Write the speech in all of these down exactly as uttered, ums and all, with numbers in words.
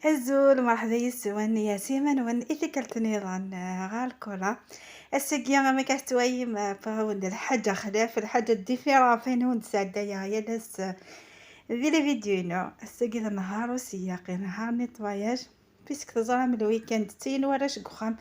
Azul, merḥba yes-wen, ya siman-wen i tikkelt nniḍen, eh, ɣer Kola. Ass-agi, ama k-tettwayim, eh, fɣawen-d lḥaǧa xlaf, lḥaǧa différente ɣef ayen wen-d-sɛeddayeɣ yal ass, eh, di les vidéos-inu. Ass-agi d nnhar useyyaq, nnhar nettoyage, puisque teẓram le week-end ttayyen warrac deg uxxam.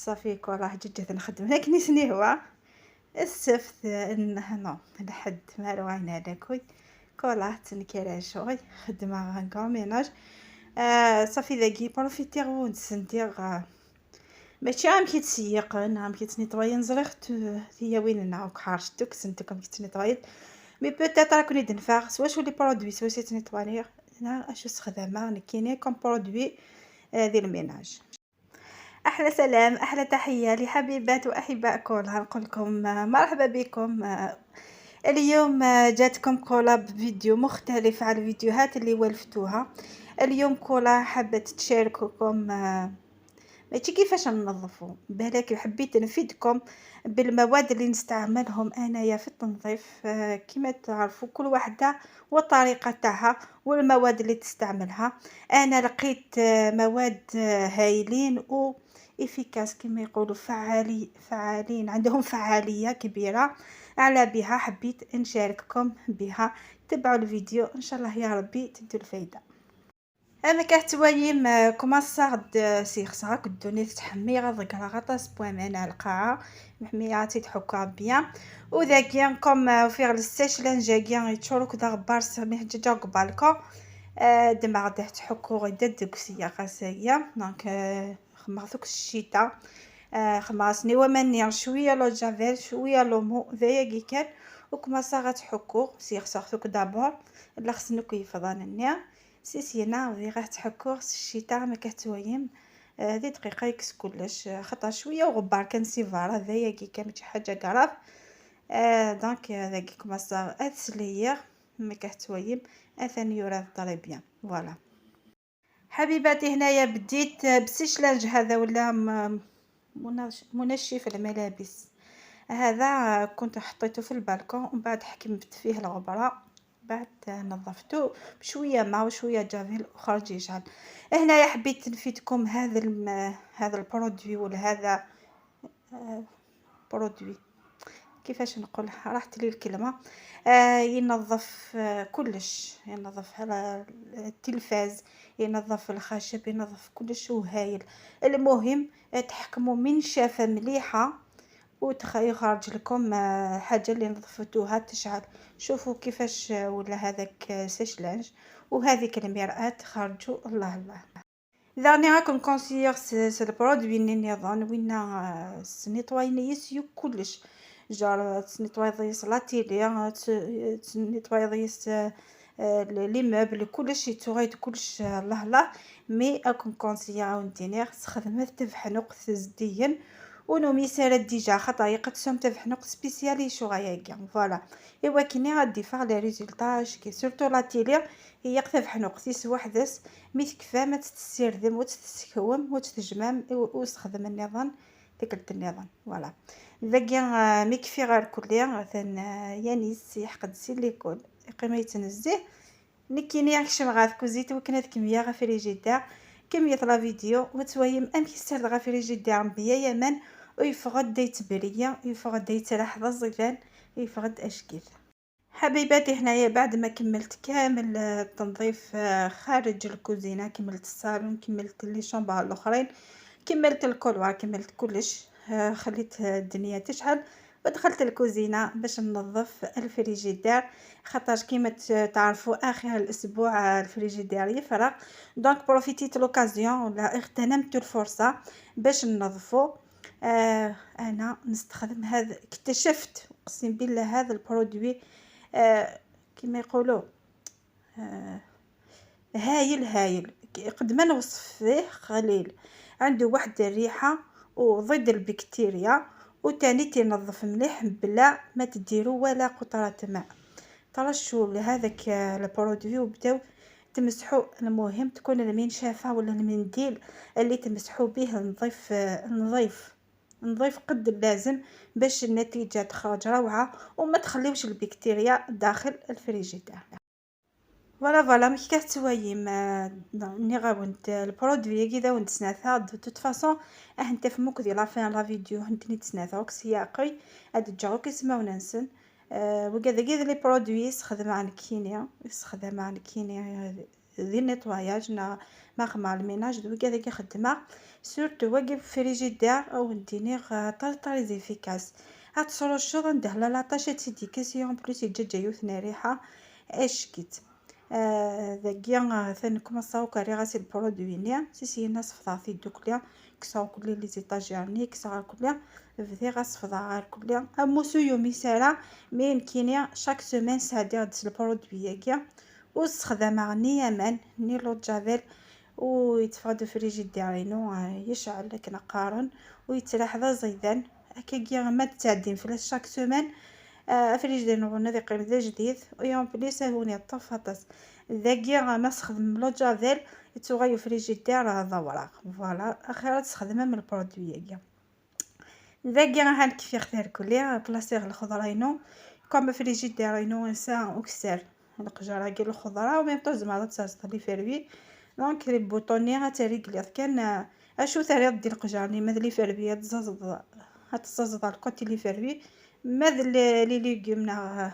Safi, Kola ǧǧet-tt nxeddem akken i sen-ihwa. Ssebt, eh, n-, non, lḥedd, ma ara wayen ɛla kuy. Kola tettenkar ccɣel, xeddmeɣ un grand ménage. Ah, safi dagi, profitiɣ ur d-sentiɣ, ah, mačči amek i tt-seyyiqen, amek i tt-nettoyen, ẓriɣ tu-, tiyawin-nneɣ akk ḥercent akk, sent akk amek i tt-nettoyen. Mais peut-être ad ken-id-nfeɛ s wacu les produits, s wacu i tt-nettoyen, neɣ acu sexdameɣ nekkini comme produit, eh, di lménage. أحلى سلام، أحلى تحية لحبيبات وأحباء كولا، نقول لكم، آه، مرحبا بكم. آه، اليوم، آه، جاتكم كولا بفيديو مختلف على الفيديوهات اللي ولفتوها. اليوم كولا حابة تشارككم، آه، ماشي كيفاش ننظفو، بالك حبيت نفيدكم بالمواد اللي نستعملهم أنايا في التنظيف. آه، كيما تعرفوا، كل واحدة والطريقة تاعها والمواد اللي تستعملها. أنا لقيت، آه، مواد، آه، هايلين و efficace، كيما يقولوا فعالي-، فعالين، عندهم فعالية كبيرة. على بها حبيت نشارككم بها. تبعوا الفيديو، إن شاء الله يا ربي تدوا الفايدة. أما كتوايم، آه، كما صاغد، آه، سيخ صاغ كدوني تتحمي غا ضقرا غا طاس بوان على القاعة. محمية تيتحكى بيان. وداكيا كوم، آه، فيغ السيشلانج كيا يتشورك دا غبار سميح جاجا قبالكو. آه، دماغ ده تحكو غدا دوك سيا غاسيا. دونك، آه، خمغ ثوك الشتا. آه، خمغ سني ومني شوية لو جافيل، شوية لومو، ذايا كي كان. وكما صاغت حكو، سيخ صاغ ثوك دابور. لا خصنك يفضان النيا. سيسينا ذي غا تحكو خص الشتا ما كتويم. آه، ذي دقيقة يكس كلش، آه، خطا شوية وغبار كان سيفارة، ذايا كي كان شي حاجة كراف. آه، دونك، آه، ذاكي كما صاغ أتسليغ. ما كتويم. أثاني يورا طري بيان. فوالا. حبيباتي، هنايا بديت بسيشلانج هذا ولا م-، منش-، منشف الملابس. هذا كنت حطيته في البالكون، ومن بعد حكمت فيه الغبرة، بعد نظفته بشوية ماء وشوية جافيل وخرج يشعل. هنايا حبيت نفيدكم هذا الم-، هذا البرودوي ولا هذا، آه، برودوي، كيفاش نقول، راحت لي الكلمة. آه، ينظف، آه، كلش، ينظف على التلفاز، ينظف الخشب، ينظف كلش وهايل. المهم، آه، تحكموا منشفة مليحة وتخ-، يخرج لكم، آه، حاجة اللي نظفتوها تشعل. شوفوا كيفاش، آه، ولا هذاك، آه، سيشلانج وهذيك المرآة خرجوا، الله الله. داغني راكم كونسيير س-، س البرودوي ني نيضان وينا، آه، سنيطواي نيس يو كلش. جار تسنيطواي ضيس لا تيلي، آه، تس-، تسنيطواي ضيس، آه، آه، لي، لي موبل كلش يتوغيد كلش، آه، الله الله. مي راكم كونسيير عاونديني خص خدمة تبحنوق تزدين. ونومي سارة ديجا خطا يقد سوم تبحنوق سبيسيالي شو غايا كيا. فوالا. ايوا كيني غادي فاغ لي ريزولطا شكي سورتو لا تيلي. هي قتبح نقطيس وحدس، مي تكفى ما تتسيردم وتتسكوم وتتجمم و-، وتخدم النظام، تقلت النظام. فوالا. داكيا، آه، مي كفي غير كلي، آه، ثان، آه، يانيس يحقد سي ليكول، يقيم يتنزه. نكيني يكشم غا كوزيت وكنا كمية غا فريجيدار، كمية لا فيديو وتوايم أمك يسترد غا فريجيدار بيا يمن، ويفغد ديت بريا، يفغد ديت راح ضزيفان، يفغد أشكيث. حبيباتي، هنايا بعد ما كملت كامل، آه، التنظيف، آه، خارج الكوزينة، كملت الصالون، كملت لي شومبر الاخرين، كملت الكولوار، كملت كلش، آه، خليت الدنيا تشعل ودخلت الكوزينة باش ننظف الفريجيدار، خاطرش كيما ت-، تعرفوا اخر الاسبوع، آه، الفريجيدار يفرغ. دونك بروفيتيت لوكازيون ولا اغتنمت الفرصة باش ننظفو. آه، انا نستخدم هذا، اكتشفت اقسم بالله هذا البرودوي، آه، كيما يقولوا، آه، هايل هايل. ك-، قد ما نوصف فيه قليل، عنده واحد الريحة وضد البكتيريا، وتاني تنظف مليح بلا ما تديروا ولا قطرة ماء. ترشوا لهذاك، آه، البرودوي وبداو تمسحوا. المهم تكون المنشفة ولا المنديل اللي تمسحوا به نظيف، آه، نظيف، نظيف قد اللازم باش النتيجة تخرج روعة، وما تخليوش البكتيريا داخل الفريجيدار. Voilà, voilà, amek ka tettwayim, euh, nniɣ-awen-d, euh, le produit-agi d awen-d-snataɣ, de toute façon, ahen tafem akk di la fin la vidéo, ahen ten-id-snataɣ akk s yiɛqi, ad ǧǧeɣ akk ismawen-nsen. Euh, wigad-agi d les produits i sxedmeɣ nekkini, i sxedmeɣ nekkini, euh, di nettoyage neɣ ma xedmeɣ lminaj, d wigad-agi xeddmeɣ. Surtout wagi frigidaire, ad wen-d-iniɣ, euh, très, très efficace. Ad tesrucceḍ anda hla la tâche ad tt-id-yekkes, et en plus yeǧǧaǧǧa yiwet n rriḥa, acek-itt. Ah, dagi, ah, atan kumaṣaɣ akk rriɣ-as i lprodwi-nni, si syin ad sefḍeɣ tidukli, kkseɣ akk les étagères-nni, kkseɣ akk, bdiɣ ad sefḍeɣ ar kulli. Amus ur yumis ara, mi nekkini chaque semaine sɛeddiɣ-d s lprodwi-agi, ur ssexdameɣ ni aman, ni l'eau de javel, u yetteffeɣ-d ufrijidaire-inu, ah, yecɛel akken qqaren, u yettraḥ d aẓidan. Akkagi ma d-ttɛeddin fell-as chaque semaine, ah, afrijidaire-nwen ad yeqqim d ajdid, et en plus ad wen-yeṭṭef aṭas. Dagi, ah, ma sxedmem l'eau de javel, yettuɣal ufrijidaire, ah, d awraɣ. Voilà, axir ad tesxedmem lprodwi-agi. Dagi, aha, kfiɣ tarkuli, plasiɣ lxeḍra-inu. Comme frigidaire-inu yesɛa ukessar, leqjar-agi lxeḍra, u même temps tzemreḍ ad terẓeḍ les fruits. Donc, les boutons-nni ad terrigliḍ kan, euh, acu terriḍ di leqjar-nni, ma d les fruits ad teẓẓaẓeḍ, ad teẓẓaẓeḍ ar le côté les fruits, ma d les, les légumes neɣ, euh,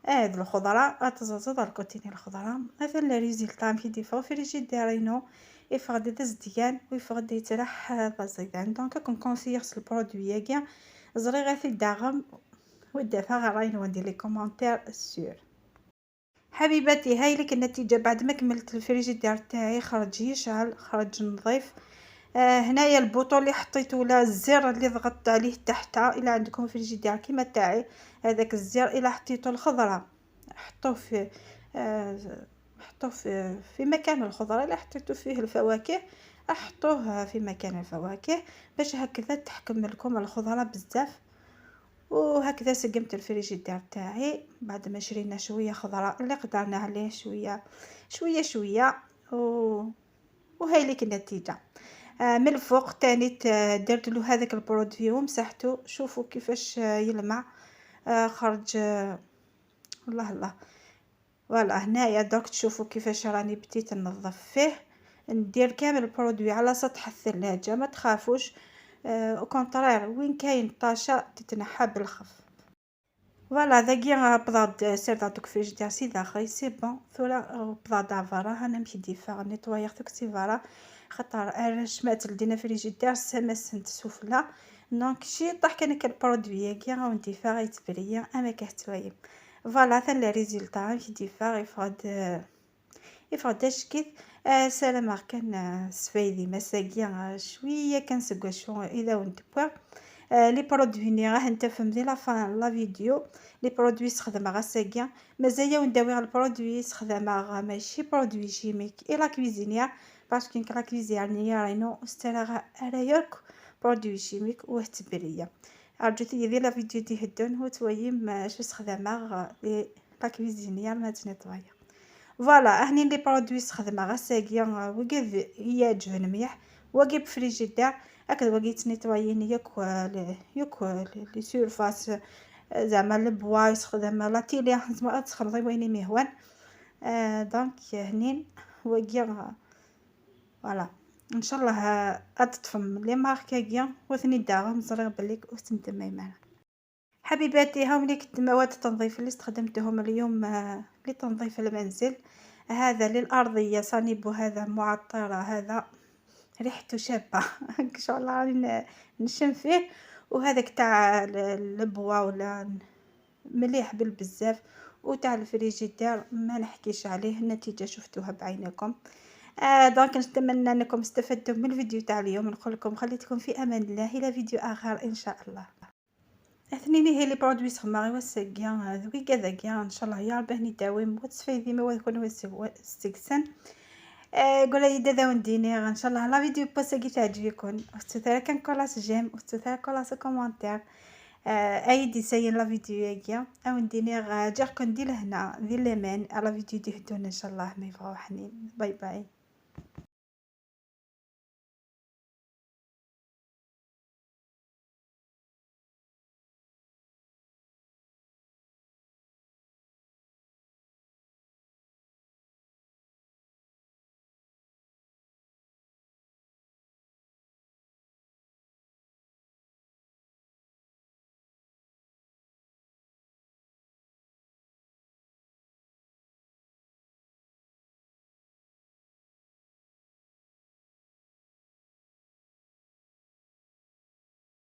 ah, d lxeḍra, ad teẓẓaẓeḍ ar le côté-nni lxeḍra. Atan le résultat amek i d-yeffeɣ ufrijidaire-inu. Yeffeɣ-d d azedgan, u yeffeɣ-d yettraḥ d aẓidan. Donc, ad ken-conseiller s lprodwi-agi. Ẓriɣ ad t-id-taɣem, u ad d-afeɣ ṛṛay-nwen di les commentaires, sûr. حبيباتي، هاي لك النتيجة بعد ما كملت الفريجيدير تاعي، خرج يشعل، خرج نظيف. آه، هنايا البوطو اللي حطيته ولا الزر اللي ضغطت عليه تحت، إلا عندكم فريجيدير كيما تاعي، هذاك الزر إلا حطيته الخضرة، حطوه في، آه، حطوه في، في مكان الخضرة. إلا حطيتو فيه الفواكه، حطوه في مكان الفواكه باش هكذا تحكم لكم الخضرة بزاف. وهكذا سقمت الفريجيدير تاعي بعد ما شرينا شوية خضرة اللي قدرنا عليه، شوية، شوية، شوية. و وهاي ليك النتيجة. آه، من الفوق تاني ت-، درت له هذاك البرودوي ومسحته. شوفوا كيفاش، آه، يلمع. آه، خرج، آه، الله الله. Voilà، هنايا دوك تشوفوا كيفاش راني بديت ننظف فيه، ندير كامل البرودوي على سطح الثلاجة، ما تخافوش. آه، au contraire، وين كاين طاشة تتنحى بالخف. Voilà، داكي بضاد سير داتوك في جدي سي داخل، c'est bon. ثورة بضاد افارا، انا مشي ديفا نيطوايغ توك سي فارا، خاطر الرشمات لدينا في ريجيدير سمسنت سفلى. Donc شي طاح كان كالبرودوي كي غاون ديفا غيتبريا اما كهتوايم. Voilà، ثان لي ريزولتا مشي ديفا يفغد. يفغد اشكيت. آه، سلام كان، آه، سفايدي مساقيا، آه، شوية كان سقاشو اذا ونتبوا. آه، لي برودوي ني راه نتفهم دي لا فان لا فيديو. لي برودوي سخدمة غا ساقيا، مازال ونداوي غا البرودوي سخدمة غا ماشي برودوي شيميك اي لا كويزينيا، باسكو كي لا كويزينيا رينو استرا غا رايك برودوي شيميك وهتبريا. ارجو تيدي لا فيديو دي هدون وتويم، آه، شو سخدمة غا لي لا كويزينيا ما تنيطوايا. Voilà، اهني لي برودوي سخدمة غا ساقيا، آه، وقف يعجبني مليح. وقف فريجيدير، هكذا وقيت نيطوايين ياك، آه، ل-، ياك، آه، ل-، لي سيرفاس، آه، زعما لبوا يسخدم لا تيلي، زعما تخلطي وين ميهوان. آه، donc هنين وقيا، voilà. ان شاء الله، آه، اتطفم لي مارك هاكيا وثني داغم زريغ بليك وتنتمي معنا. حبيباتي، هاهم ليك المواد التنظيف اللي استخدمتهم اليوم، آه، لتنظيف المنزل. هذا للأرضية صانيبو، هذا معطرة، هذا ريحته شابة. ان شاء الله راني ن-، نشم فيه. وهذاك تاع ال-، البوا ولا مليح بالبزاف، وتاع الفريجيدير ما نحكيش عليه، النتيجة شفتوها بعينكم. آه، donc نتمنى انكم استفدتم من الفيديو تاع اليوم. نقول لكم خليتكم في امان الله الى فيديو اخر ان شاء الله. اثنين هي لي برودوي سخماغي وساقيا، ذوي كذاكيا ان شاء الله يا ربي هني داوي موت سفيدي ما ويكون وسقسن. آه، قول لي دادا ونديني ان شاء الله لا فيديو بوساكي تعجبكم، وتثرى كان كولاس جيم، وتثرى كولاس كومونتير. آه، اي دي سيين لا فيديو ياكيا او نديني غا جاكم دي لهنا دي ليمان لا فيديو دي هدونا ان شاء الله ما يبغاو حنين. باي باي.